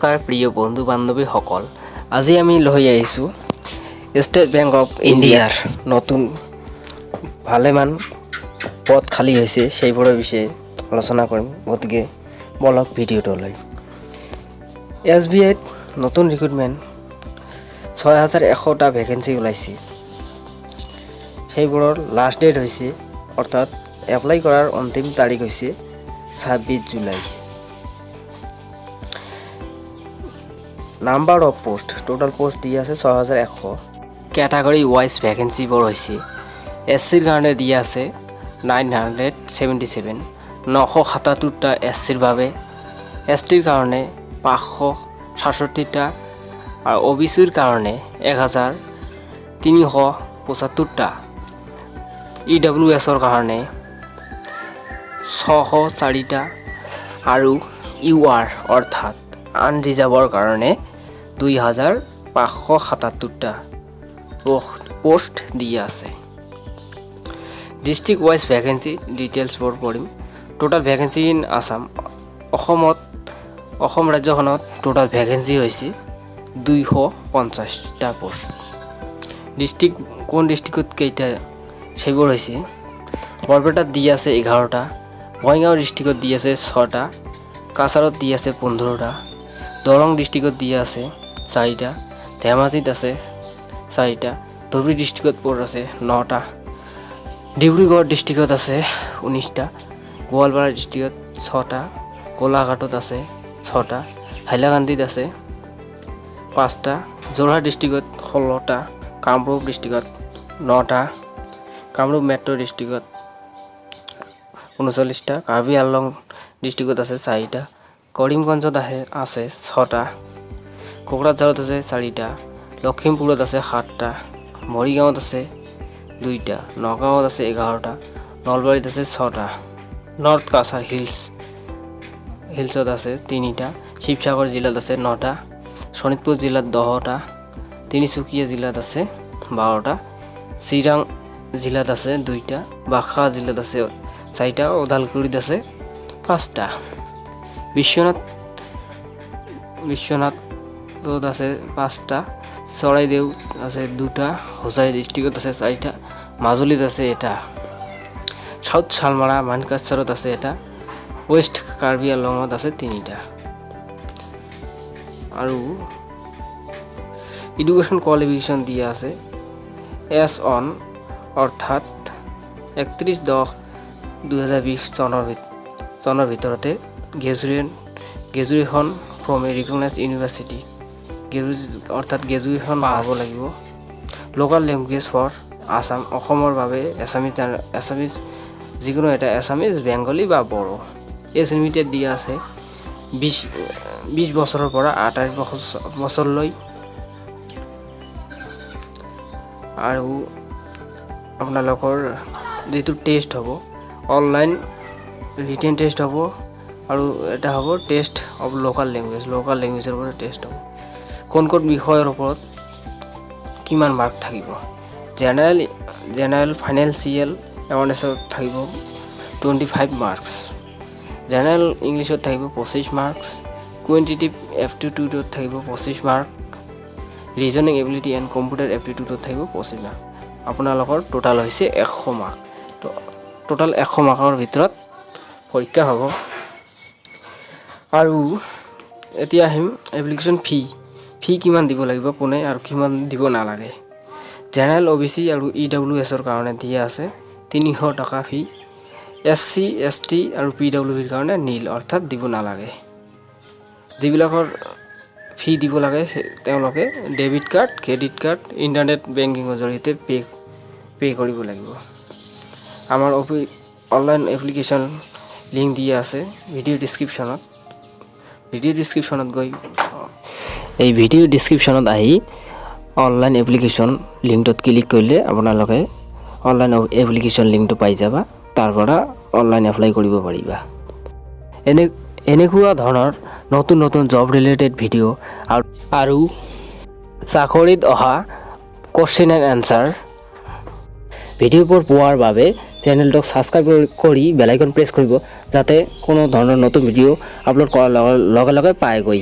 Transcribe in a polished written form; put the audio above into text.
নমস্কাৰ প্ৰিয় বন্ধু বান্ধৱীসকল, আজি আমি লৈ আহিছোঁ ষ্টেট বেংক অফ ইণ্ডিয়াৰ নতুন ভালেমান পদ খালী হৈছে, সেইবোৰৰ বিষয়ে আলোচনা কৰিম। গতিকে বলক ভিডিঅ'টোলৈ। এছবিআইত নতুন ৰিক্ৰুটমেণ্ট 6100টা ভেকেঞ্চি ওলাইছে। সেইবোৰৰ লাষ্ট ডেট হৈছে, অৰ্থাৎ এপ্লাই কৰাৰ অন্তিম তাৰিখ হৈছে 26 July. Number of post, total post দি আছে 6100। কেটাগৰী ৱাইজ ভেকেঞ্চিবোৰ হৈছে, এছ চিৰ কাৰণে দিয়া আছে 977, 977টা এছ চিৰ বাবে, এছ টিৰ কাৰণে 567টা আৰু অ' বি চিৰ কাৰণে 1375টা, ই ডাব্লিউ এছৰ কাৰণে 604টা আৰু ইউ আৰ অৰ্থাৎ আনৰিজাৰ্ভৰ কাৰণে 2577টা পোষ্ট দিয়া আছে। ডিষ্ট্ৰিক্ট ৱাইজ ভেকেঞ্চি ডিটেইলছবোৰ পঢ়িম। টোটেল ভেকেঞ্চি ইন আছাম, অসমত, অসম ৰাজ্যখনত টোটেল ভেকেঞ্চি হৈছে 250টা পোষ্ট। ডিষ্ট্ৰিক্ট, কোন ডিষ্ট্ৰিক্টত কেইটা সেইবোৰ হৈছে, বৰপেটাত দি আছে 11টা, বঙাইগাঁও ডিষ্ট্ৰিক্টত দি আছে ছটা, কাছাৰত দি আছে 15টা, দৰং ডিষ্ট্ৰিক্টত দি আছে চাৰিটা, ধেমাজিত আছে চাৰিটা, ধুবুৰী ডিষ্ট্ৰিক্টত প'ষ্ট আছে নটা, ডিব্ৰুগড় ডিষ্ট্ৰিক্টত আছে 19টা, গোৱালপাৰা ডিষ্ট্ৰিক্টত ছটা, গোলাঘাটত আছে ছটা, হাইলাকান্দিত আছে পাঁচটা, যোৰহাট ডিষ্ট্ৰিক্টত 16টা, কামৰূপ ডিষ্ট্ৰিক্টত নটা, কামৰূপ মেট্ৰ' ডিষ্ট্ৰিক্টত 39টা, কাৰ্বি আংলং ডিষ্ট্ৰিক্টত আছে চাৰিটা, কৰিমগঞ্জত আছে ছটা, কোকৰাঝাৰত আছে চাৰিটা, লখিমপুৰত আছে সাতটা, মৰিগাঁৱত আছে দুইটা, নগাঁৱত আছে 11টা, নলবাৰীত আছে ছটা, নৰ্থ কাছাৰ হিলছত আছে তিনিটা, শিৱসাগৰ জিলাত আছে নটা, শোণিতপুৰ জিলাত 10টা, তিনিচুকীয়া জিলাত আছে 12টা, চিৰাং জিলাত আছে দুইটা, বাক্সা জিলাত আছে চাৰিটা, ওদালগুৰিত আছে পাঁচটা, বিশ্বনাথত আছে পাঁচটা, চৰাইদেউ আছে দুটা, হোজাই ডিষ্ট্ৰিক্টত আছে চাৰিটা, মাজুলীত আছে এটা, চাউথ শালমাৰা মানকাচৰত আছে এটা, ৱেষ্ট কাৰ্বি আংলঙত আছে তিনিটা। আৰু এডুকেশ্যন কোৱালিফিকেশ্যন দিয়া আছে, এজ অন অৰ্থাৎ 31/10/2020 চনৰ ভিতৰতে graduation from a recognized university, অৰ্থাৎ গ্ৰেজুৱেশ্যন হ'ব লাগিব। লোকেল লেংগুৱেজ ফৰ আছাম, অসমৰ বাবে এছামিজ, এছামিজ যিকোনো এটা, এছামিজ, বেংগলী বা বড়ো। এজ লিমিটেড দিয়া আছে 20 বছৰৰ পৰা 28 বছৰলৈ। আৰু আপোনালোকৰ যিটো টেষ্ট হ'ব, অনলাইন ৰিটেন টেষ্ট হ'ব আৰু এটা হ'ব test of local language, local লেংগুৱেজৰ ওপৰত টেষ্ট হ'ব। কোন কোন বিষয়ৰ ওপৰত কিমান মাৰ্ক থাকিব? জেনেৰেল ফাইনেন্সিয়েল এৱাৰনেছত থাকিব 25 মাৰ্কছ, জেনেৰেল ইংলিছত থাকিব 25 মাৰ্কছ, কোৱাণ্টিটেটিভ এপ্টিটিউডত থাকিব 25 mark, reasoning ability and computer এপ্টিটিউডত থাকিব 25 মাৰ্ক। আপোনালোকৰ টোটাল হৈছে 100 মাৰ্ক। টোটাল 100 মাৰ্কৰ ভিতৰত পৰীক্ষা হ'ব। আৰু এতিয়া আহিম এপ্লিকেশ্যন ফি। ফি কিমান দিব লাগিব কোনে আৰু কিমান দিব নালাগে? জেনেৰেল, অ' বি চি আৰু ই ডাব্লিউ এছৰ কাৰণে দিয়া আছে 300 টকা ফি। এছ চি, এছ টি আৰু পি ডাব্লিউ বিৰ কাৰণে নীল, অৰ্থাৎ দিব নালাগে। যিবিলাকৰ ফি দিব লাগে, তেওঁলোকে debit card, credit card, internet বেংকিঙৰ জৰিয়তে পে' কৰিব লাগিব। আমাৰ অনলাইন এপ্লিকেশ্যন লিংক দিয়া আছে ভিডিঅ' ডিছক্ৰিপশ্যনত। ভিডিঅ' ডিছক্ৰিপশ্যনত গৈ, এই ভিডিঅ' ডিছক্ৰিপশ্যনত আহি অনলাইন এপ্লিকেশ্যন লিংকটোত ক্লিক কৰিলে আপোনালোকে অনলাইন এপ্লিকেশ্যন লিংকটো পাই যাবা। তাৰ পৰা অনলাইন এপ্লাই কৰিব পাৰিবা। এনেকুৱা ধৰণৰ নতুন নতুন জব ৰিলেটেড ভিডিঅ' আৰু চাকৰিত অহা কুৱেশ্যন এণ্ড এনচাৰ ভিডিঅ'বোৰ পোৱাৰ বাবে চেনেলটোক ছাবস্ক্ৰাইব কৰি বেল আইকন প্ৰেছ কৰিব, যাতে কোনো ধৰণৰ নতুন ভিডিঅ' আপলোড কৰাৰ লগে লগে পায়গৈ।